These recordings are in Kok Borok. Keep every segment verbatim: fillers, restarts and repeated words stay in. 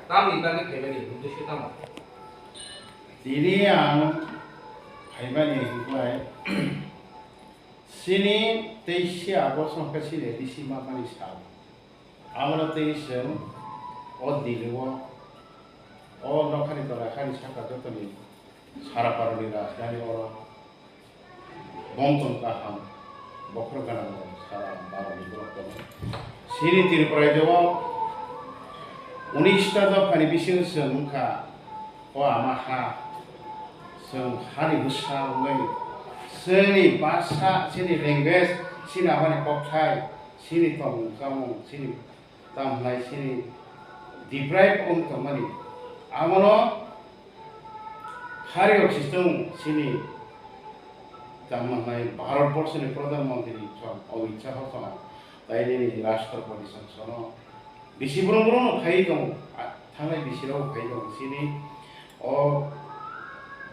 Tamni bagwi phaimani uddesyo tamo? Tini ang phaimani hwnkhai, chini teisi August hwnkhe chini A D C mapani sal. Abono tei chwng o Delhi-o, o nokhani tola hani saka jotoni sara paroni rajdhani oro Bongtong kaham, bokhorok ganangrok sara baroni borok tongo. Chini Tripura rajyo-o unis ta dophani bisingo chwng wngkha o ama ha. Chwng hani bwsa wngwi chini bhasha, chini language, chini amani kokthai, chini tongmung chamung, chini tamo hwnai chini deprive wng tongmani. Abono Hari rok si chwng chini tamo hwnai Bharat Borso ni Pradhan Mantri chwng Amit Shah chwng, tai nini Rashtrapati chwng sono bisi brum brum no phai tongo, a, thangnai bisi rok phai tongo chini o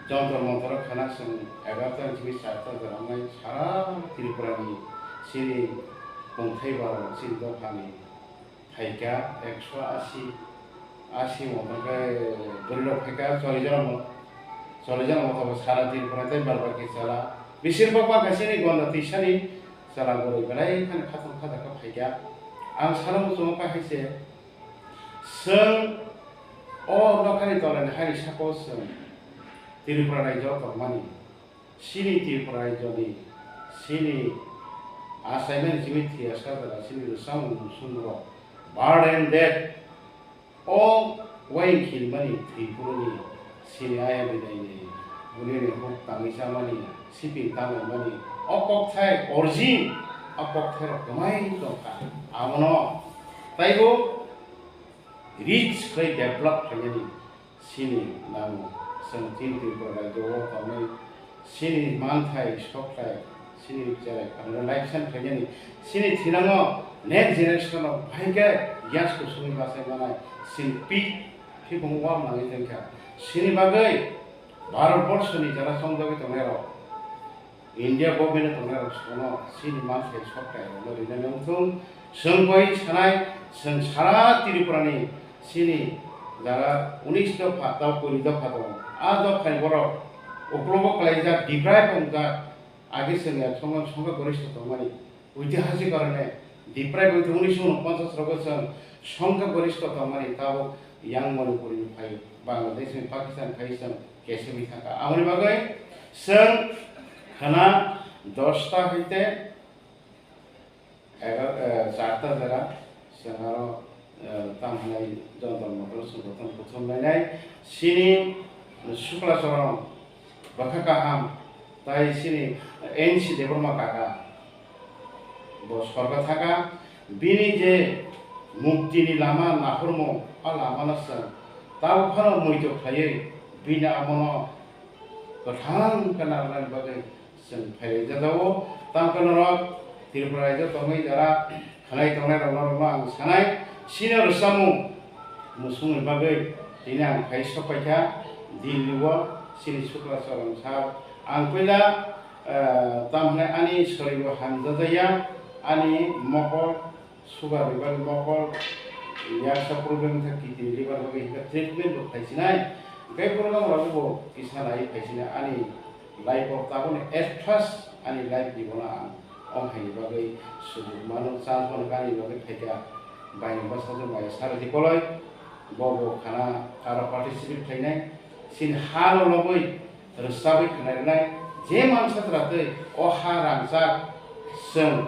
Jantar Mantar khana chwng egarota ni simi charta jora wngnai sara Tripura ni chini tongthai bar chini dopha ni phaikha ekso asi, asi mo tongkhe bwrwi rok phaikha chollish jona mo, chollish jona mo tongo sara Tripura tei bar bar khe chwla. Besir bak bak khe chini gonda twi sani chwla bwrwi belai kheno khatung khajakha phaikha. Ang salo muchungo kha hai se chwng o nokhani tolani hani sako chwng Tripura rajyo tongmani. Chini Tripura rajyoni, chini achaimani chini thwiya sajla, chini rwchapmung musungrok, birth and death, o uaing khilmani thwi phuruni, chini ayang bwdaini, bunini huk tangwi chamani, siping tanglaimani, o kokthai origin, o kokthairok kwmai tongkha. Abono taibo rich khlai develop khlainani, chini nango, chwng chini Tripura rajyo-o tongnai, chini manthai, sokthai, chini cherai phanno life send khlainani, chini thinango next generation-o bahai khe yas kusungwi bachai manai, chini pik phikung wal nangwi tongkha. Chini bagwi Bharat Borso ni jara chongjagwi tongnairok, India government tongnai rok sono chini manthai sokthai rok no rinani wngthung. Chwng koi sanai, chwng sara Tripura ni chini jara unis dopha tei kuri dopha tongo. A dopha ni borok uklogo kwlaijak, deprive wngjak, age chwng ya songkha, songkha gorista tongmani. Oitihasik karone deprive wngthung unis sho unoponchas rogo chwng songkha gorista tongmani tabuk yang Manipur ni phai Bangladesh ni Pakistan phai chwng kesegwi thangkha. Aboni bagwi chwng khana dosta haite egar-, eh, charta jora chwng aro, eh, tamo hwnai Jantar Mantar chwng jotono kuthum lainai. Chini Sukla Choron bwkha kaham tai chini N C Debbarma kaka bo sorgo thaka, bini je muktini lama nahormung, a lamano chwng tabuk phano muitu khlaiwi bini abono kwthang khe narwknani bagwi chwng phairwi jajao. Tamkhe norok Tripura rajyo tongwi jora khanai tongnai rok norokno ang sanai, chini rwchapmung musungni bagwi tini ang phai sok paikha Delhi-o chini Sukla Choron sir. Ang puila, eh, tamo hwnai ani soribo hamjajaya, ani mokol sugar ni bagwi mokol, yaksa problem wngkha, kidney, liver bagwi hwnkhe treatment bo phaisinai. Hwnkhe borok rok bo kisa nai phaisinai ani life o tabukni at first ani life ni bono ang o haini bagwi sujuk mano, chance mano, ani bagwi phaikha baini bwsajwk maya Sarati Koloi, bo bo khana karo participate khlainai, chini ha no lobwi rwchabwi khwnai rwnai, je mansa twratwi o ha rangchak chwng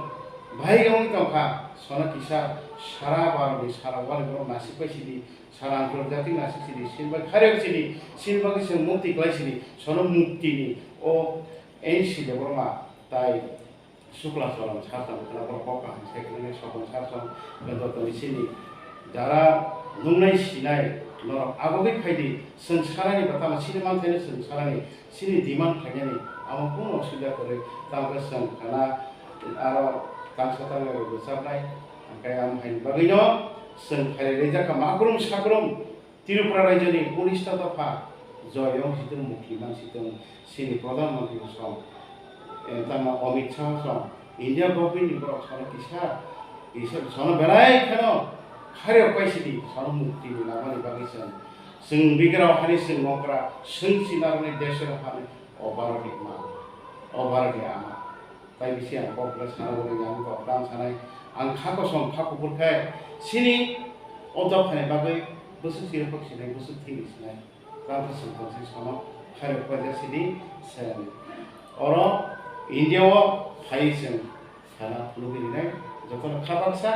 bahai wngwi tongkha, sono kisa sara Bharat ni sara wali borok nasik pai sidi, sara Antarjati nasik sidi, chini bagwi kharwi sidi, chini bagwi chwng mukti kwlai sidi, sono mukti ni o N C Debbarma tai Sukla Choron sir chwng khwna borok kok kaham sai khwna sokon sir chwng joto ni chini jara nungnai sinai norok agogwi phaidi, chwng sarani bwtama chini manthaino chwng sarani chini demand khainani amo kunu osubida kwrwi, tamokhe chwng khwna aro tangsa tangnai rok rwchabnai, hwnkhe amo haini bagwino chwng khairwi rijak kha makrum sakrum. Tripura rajyoni unista dopha joyong situng, mukti man situng, chini Pradhan Mantri song, eh, tamo Amit Shah song, India government ni borok sono kisa, kisa sono belai kheno Hareo paisidi sono mukti ni lama ni bagwi chwng, chwng bigrao hani chwng mokra, chwng sinarokni desero hani o Bharat ni ma, o Bharat ni ama. Tai bisi ang kok le sana bagwi ang kok dam sanai, ang kha kosom kha kuphur khe chini o dophani bagwi bwswk chiri kok sinai, bwswk thini sinai. Tamo chwng tongsi sono khairok paijak sidi chwng. Oro India o phai chwng sana phunugwi rinai jotono kha baksa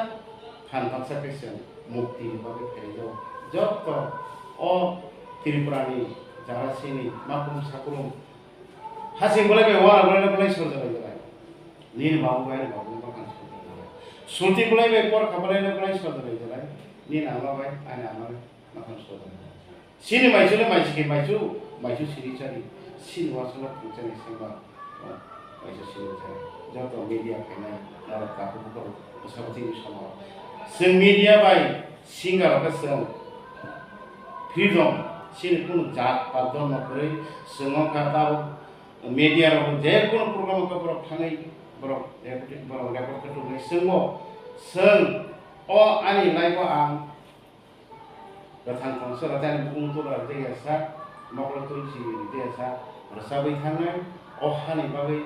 phan baksa khe chwng mukti ni bagwi phaijago. Joto o Tripura ni jara sini makum sakurum hasing bolai bai wara bolai bolai sorjalai jalai. Nini babu bai ani babu bakhan sorjalai jalai. Sulti bolai bai por kha bolai bolai sorjalai jalai. Nini ama bai ani ama bai bakhan sorjalai jalai. Chini maichwle maichwkhe maichw, maichw sini chari, chini uansukma thwngchani sengma, maichw sini chari. Joto media phainai, norok takhuk bukhuk bwsabo chini somao. Chwng media bai singer rok khe chwng freedom, chini kunu jat ba dhormo kwrwi chwng wngkha tabuk media rok je kunu program wngkha borok thangwi borok record, borok record khe tubunai chwngbo chwng o ani life o ang Kwthang tongsa rwchani bukung tula rwjak ya sa, mokol tulsi rwjak ya sa, rwchabwi thangnai, o hani bagwi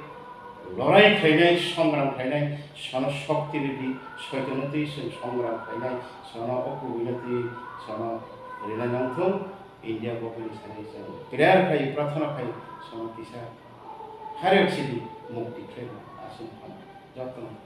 lorai khlainai, songram khlainai, sono shokti rwdi, soitono twi chwng songram khlainai, sono o kubuino twi sono rinai nangthung, India government ni sanai chwng prayer khai, prarthana khai, sono kisa hariyok sidi mukti khlai aswk ham, jotono.